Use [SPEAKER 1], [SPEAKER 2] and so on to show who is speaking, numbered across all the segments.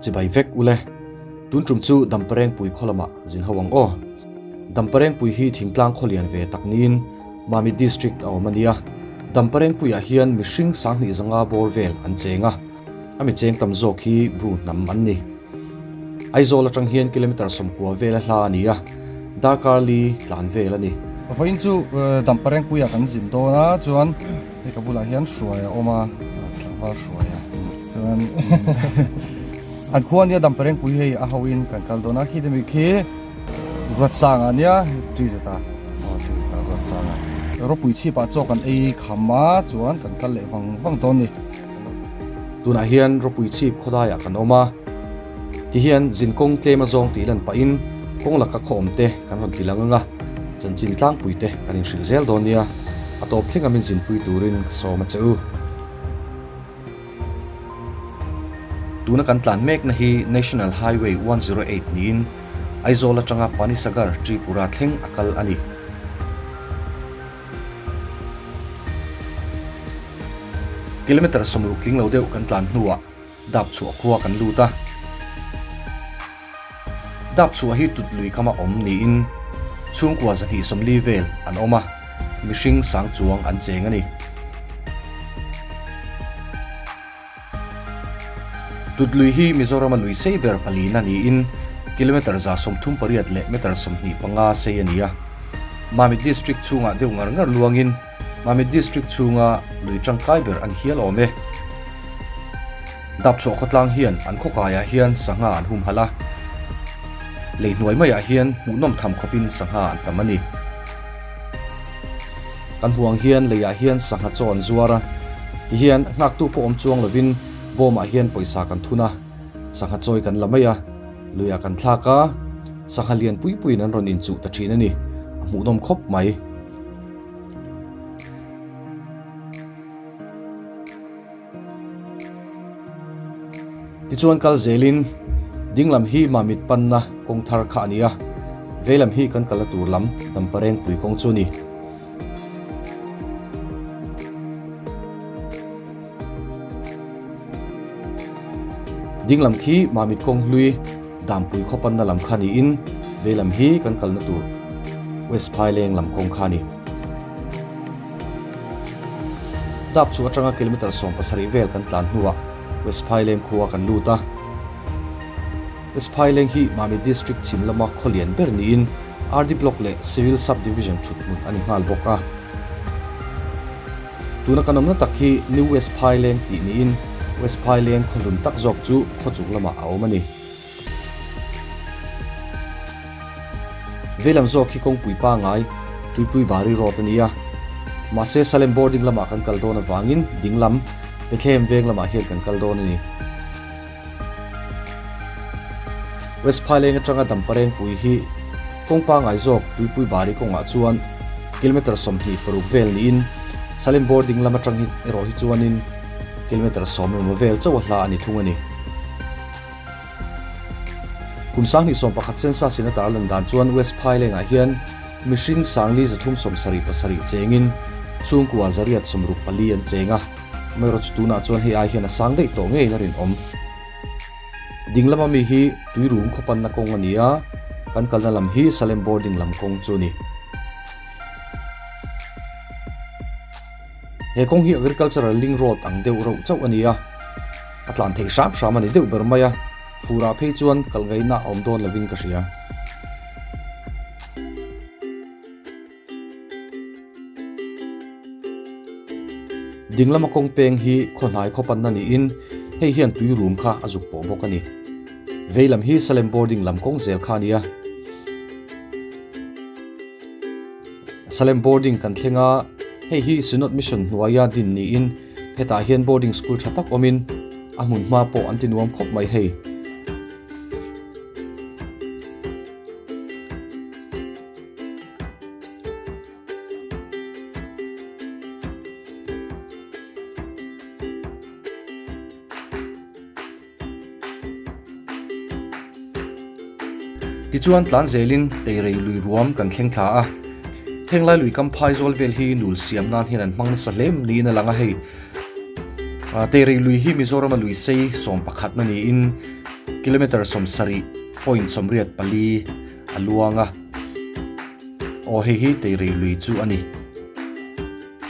[SPEAKER 1] Chibai vek ule. Tun tum chu Damparengpui khaw lamah zin ho ang aw. Damparengpui hi thingtlang khaw lian ve tak niin Mamit District a awm a nia. Damparengpuiah hian mihring sanghnih zanga bawr vel an cheng a, a mi cheng tam zawk hi Bru hnam an ni. Aizawl atang hian kilometre 90 vela hla a ni a, darkar li tlan vel a ni.
[SPEAKER 2] Vawiin chu Damparengpuiah kan zin dawn a, chuan hei ka bulah hian hruai a awm a, tlangval hruai a, chuan an khua ania Damparengpui hei a hoin kan kal dawn a, khi te mi khi Ruatsanga ania Tizeta aw Tizeta Ruatsanga ropui chhipah chaw kan ei kham a, chuan kan kal leh vang vang dawn a ni.
[SPEAKER 1] Tunah hian ropui chhip khawdaiah kan awm a, tihian zin kawng tlem a zawng tih lan pahin kawng laka khaw awm te kan rawn ti lang ang a, chanchin tlangpui te kan inhrilh zel dawn nia, a tawp thleng a min zinpui turin ka sawm a che u. Tuna kan tlan mekna hi National Highway 108 niin Aizawl atanga Panisagar, Tripura thleng a kal a ni. Kilometre 60 tling lo deuh kan tlan hnuah Dapchhuah khua kan lut a. Dapchhuah hi tut lui kama awm niin chhungkua 240 vel an awm a, mihring sang chuang an cheng a ni. Tut lui hi Mizorama lui sei ber palina niin kilometre 138 leh metre 25 sei a ni a. Mamit District chhungah deuh ngar ngar luangin Mamit District chhunga lui tangkai ber a ni hial awm e. Dapchhuah khawtlang hian an khawkaiah hian sangha an humhalh a, lei hnuai maiah hian hmuhnawm tham khawpin sangha an tam a ni. Kan hmuh ang hian leiah hian sangha chaw an zuar a, tihian nghaktu pawh awm chuang lovin bawmah hian pawisa kan thun a, sangha chawi kan la mai a, luiah kan thlak a, sangha lian pui puiin an rawn inchuh ta thin a ni, a hmuhnawm khawp mai. Tichuan kal zelin dinglam hi Mamit panna kawng thar kha a ni a, veilam hi kan kalna tur lam Damparengpui kawng chu a ni. Dinglam khi Mamit kawng hlui Dampui khaw panna lam kha niin veilam hi kan kalna tur West Phaileng lam kawng kha a ni. Dap chu atanga kilometre 17 vel kan tlan hnuah West Phaileng khua kan lut a. West Phaileng hi Mamit District chhim lama khaw lian ber niin RD Block leh Civil Sub Division thut hmun a ni nghal bawk a. Tuna kan awmna tak hi New West Phaileng tih niin West Phaileng khaw hlun tak zawk chu khaw chung lamah a awm a ni. Veilam zawk hi kawngpui pangai Tuipui Bari Road a ni a. Mahse Salem Boarding lamah kan kal dawn avangin dinglam Bethlehem veng lamah hian kan kal dawn a ni. West Phaileng atanga Damparengpui hi kawng pangai zawk Tuipui Bari kawngah chuan kilometre 26 vel niin Salem Boarding lam atang hi erawh hi chuanin kilometre 10 vel chauh a hla a ni thung a ni. Kum 2011 census in a tar lan dan chuan West Phailengah hian mihring sangli 377 chengin chhungkua 864 an cheng a, amaherawhchu chu tunah chuan hei ai hian a sang daih tawh ngeiin a rinawm. Ding lama mi hi Tuirum khaw panna kawng a ni a, kan kalna lam hi Salem Boarding lam kawng chu a ni. He kawng hi Agricultural Link Road ang deuh reuh chauh a ni a, a tlan theih hram hram a ni deuh ber mai a, furah phei chuan kal ngaihna a awm dawn lovin ka hria. Ding lama kawng peng hi khaw hnai khaw panna niin hei hian tui rum kha a zuk pawh bawk a ni. Vei lam hi Salem Boarding lam kawng zel kha a ni a. Salem Boarding kan thleng a, hei hi Synod Mission hnuaia din niin hetah hian boarding school tha tak awmin a hmun hma pawh an ti nuam khawp mai hei. Tichuan tlan zelin Teirei lui ruam kan thleng thla a, henglai lui kam phai zawl vel hi nul siam nan hian an hmang nasa hle niin a lang a hei. Teirei lui hi Mizorama lui sei 11 na niin. Kilometre 70 point 84 a luang a. Aw hei hi Teirei lui chu a ni.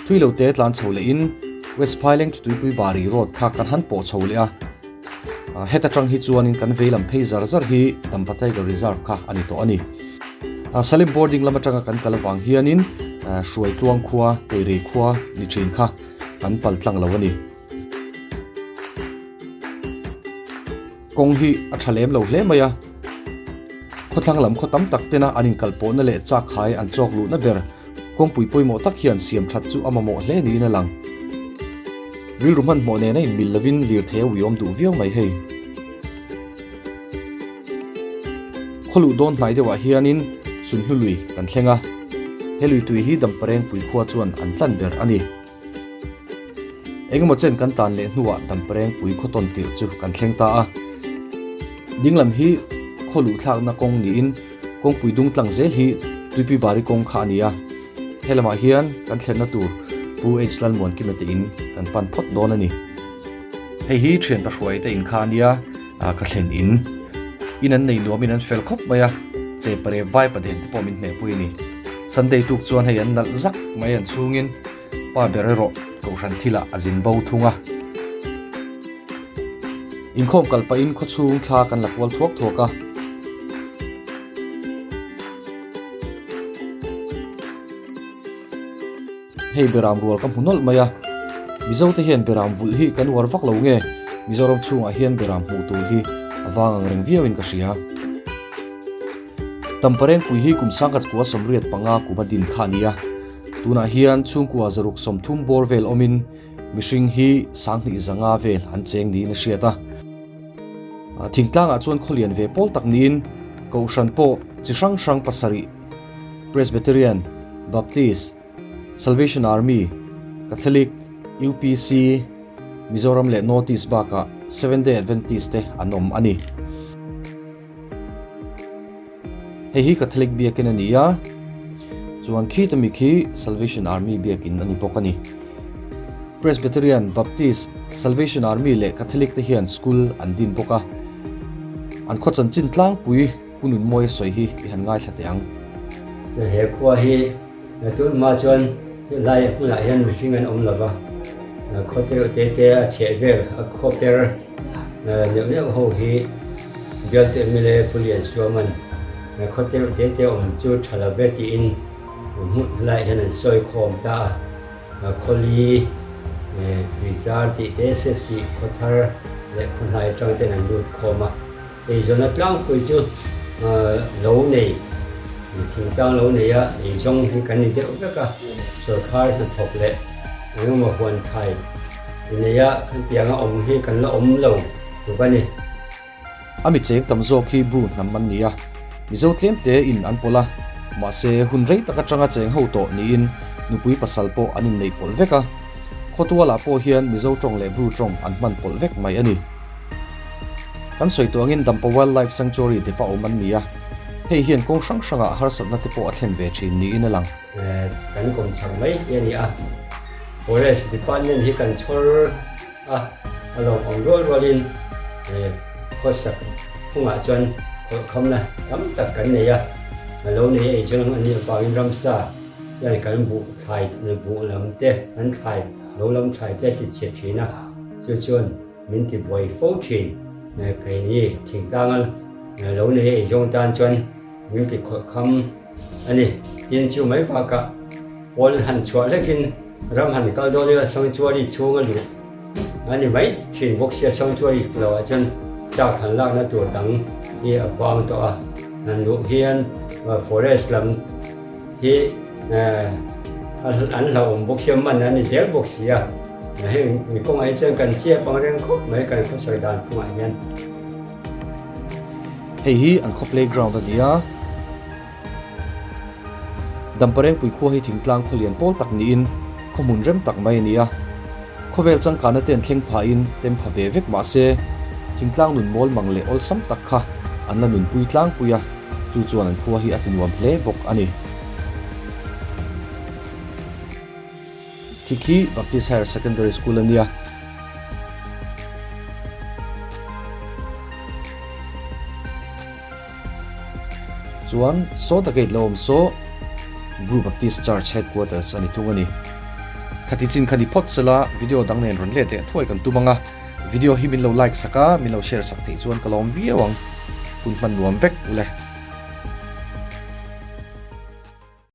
[SPEAKER 1] Tui lo te tlan chho lehin West Phaileng chu Tuipui Bari Road kha kan han pawh chho leh a. Heta tang hi chuanin kan vei lam phei zar zar hi Dampa Tiger Reserve kha a ni tawh a ni. Salim Boarding lam atanga kan kal avang hianin Hruaitluang khua, Teirei khua ni thin kha kan pal tlang lo a ni. Kawng hi a tha lem lo hle mai a, khawthlang lam khaw tam tak tena an inkalpawhna leh chak khai an chawk luhna ber kawngpui pawimawh tak hian siam that chu a mamawh hle niin a lang. Rilru hmanhmawh nena inmil lovin lirthei a uiawm duh viau mai hei. Khaw luh dawn hnai deuhah hianin Sunhlu lui kan thleng a, he lui tui hi Damparengpui khua chuan an tlan ber a ni. Engemaw chen kan tan leh hnuah Damparengpui khaw tawn tirh chu kan thleng ta a. Dinglam hi khaw luh thlakna kawng niin kawngpui dung tlang zel hi Tuipui Bari kawng kha a ni a. He lamah hian kan thlenna tur Pu H Lalmuankima te in kan pan phawt dawn a ni. Hei hi thian pahruai te in kha a nia ka thlen in. In an nei nuamin an fel khawp mai a, che pare vai paden te pawh min hnehpui a ni. Sunday tuk chuan hei an nalh zak mai an chhungin. Pa ber erawh Kohhran thilah a zin bo thung a. Inkhawm kal pahin khawchhung thla kan la kual thuak thuak a. Hei beram rual ka hmu nawlh mai a. Mizote hian beram vulh hi kan uar vak lo nge? Mizoram chhungah hian beram hmuh tur hi a vang ang reng viauin ka hria. Tamparengpui hi kum sangkhat kua 85 kum a din kha a ni a. Tunah hian chhungkua zaruk 30 bawr vel awmin mihring hi 2500 vel an cheng niin a hriat a. Thingtlangah chuan khawlian ve pawl tak niin Kohhran pawh chi hrang hrang pasarih, Presbyterian, Baptist, Salvation Army, Catholic, UPC, Mizoram leh North East bakah Seventh Day Adventist te an awm a ni. Hei hi Catholic biakin a ni a, chuan khita mi khi Salvation Army biakin a ni bawk a ni. Presbyterian, Baptist, Salvation Army leh Catholic te hian school an din bawk a. An khaw chanchin tlangpui Pu Nunmawia sawi hi i han ngaithla teh ang.
[SPEAKER 3] He khua hi tun hma chuan helai hmunah hian mihring an awm lova, khaw te reuh te te a chheh vel a khaw per neuh neuh ho hi bialtu mla Pu Liansuaman khaw te reuh te te awm chu tha lo ve tiin hmun helaiah hian an sawi khawm ta a, khawli tuichar tih te sesih khaw thar leh khaw hnai atang ten an lut khawm a. Eizawnna tlangpui chu lo nei, thingtlang lo nei a eizawng hi kan ni deuh vek a, sawrkhar hnathawk leh engemaw huan thlai nei a khatianga awm hi kan la awm lo tluk a ni.
[SPEAKER 1] A mi cheng tam zawk hi Bru hnam an ni a, Mizo tlem te in an pawlh a, mahse hun rei tak atanga cheng ho tawh niin nupui pasal pawh an inneih pawlh vek a, khawtualah pawh hian Mizo tawng leh Bru tawng an hman pawlh vek mai a ni. Kan sawi tawh angin Dampa Wildlife Sanctuary depa awm an ni a, hei hian kawng hrang hrangah harsatna te pawh a thlen ve thin niin a lang.
[SPEAKER 3] Kan kawm chak mai hi a ni a, Forest Department hi kan chhawr a, a lawmawm rual rualin khawsak phungah chuan khawlhkhamna tam tak kan nei a, a lo nei ei zawng an nih avangin ramsa hian kan buh thlai buh lam te an thlai lo lam thlai te a ti chhe thin a, chu chuan Min ti buai fo thin. Keini thingtlanga lo nei ei zawng tan chuan min ti khawih kham a ni. Tin chu mai bakah pawn han chhuah hlekin ram han kal dawn ila sanctuary chhung a luh a ni mai thin bawk sia sanctuary lo ah chuan chak han lakna tur dang hi a vang tawh a. Han luh hian forest lam hi an hlauhawm bawk sia man a ni zel bawk si a. Heng mi kawngah hi chuan kan chiap ang reng khawp mai kan khawsak dan phungah hian.
[SPEAKER 1] Hei hi an khaw playground a ni a, Damparengpui khua hi thingtlang khaw lian pawl tak niin khaw hmun rem tak mai a ni a. Khawvel changkana ten thleng phahin tem pha ve vek mah se thingtlang nun mawl mang leh awlsam tak kha an la nunpui tlangpui a, chu chuan an khua hi a ti nuam hle bawk a ni. Khi khi Baptist Higher Secondary School a nia. Chuan sawta gate lo awm saw Bru Baptist Church Headquarters a ni thung a ni. Khati chin kha ni phawt sela video dang nen rawn let leh thuai kan tum ang a, video hi min lo like sak a, min lo share sak theih chuan ka lawm viau ang. Hun hman nuam vek ule.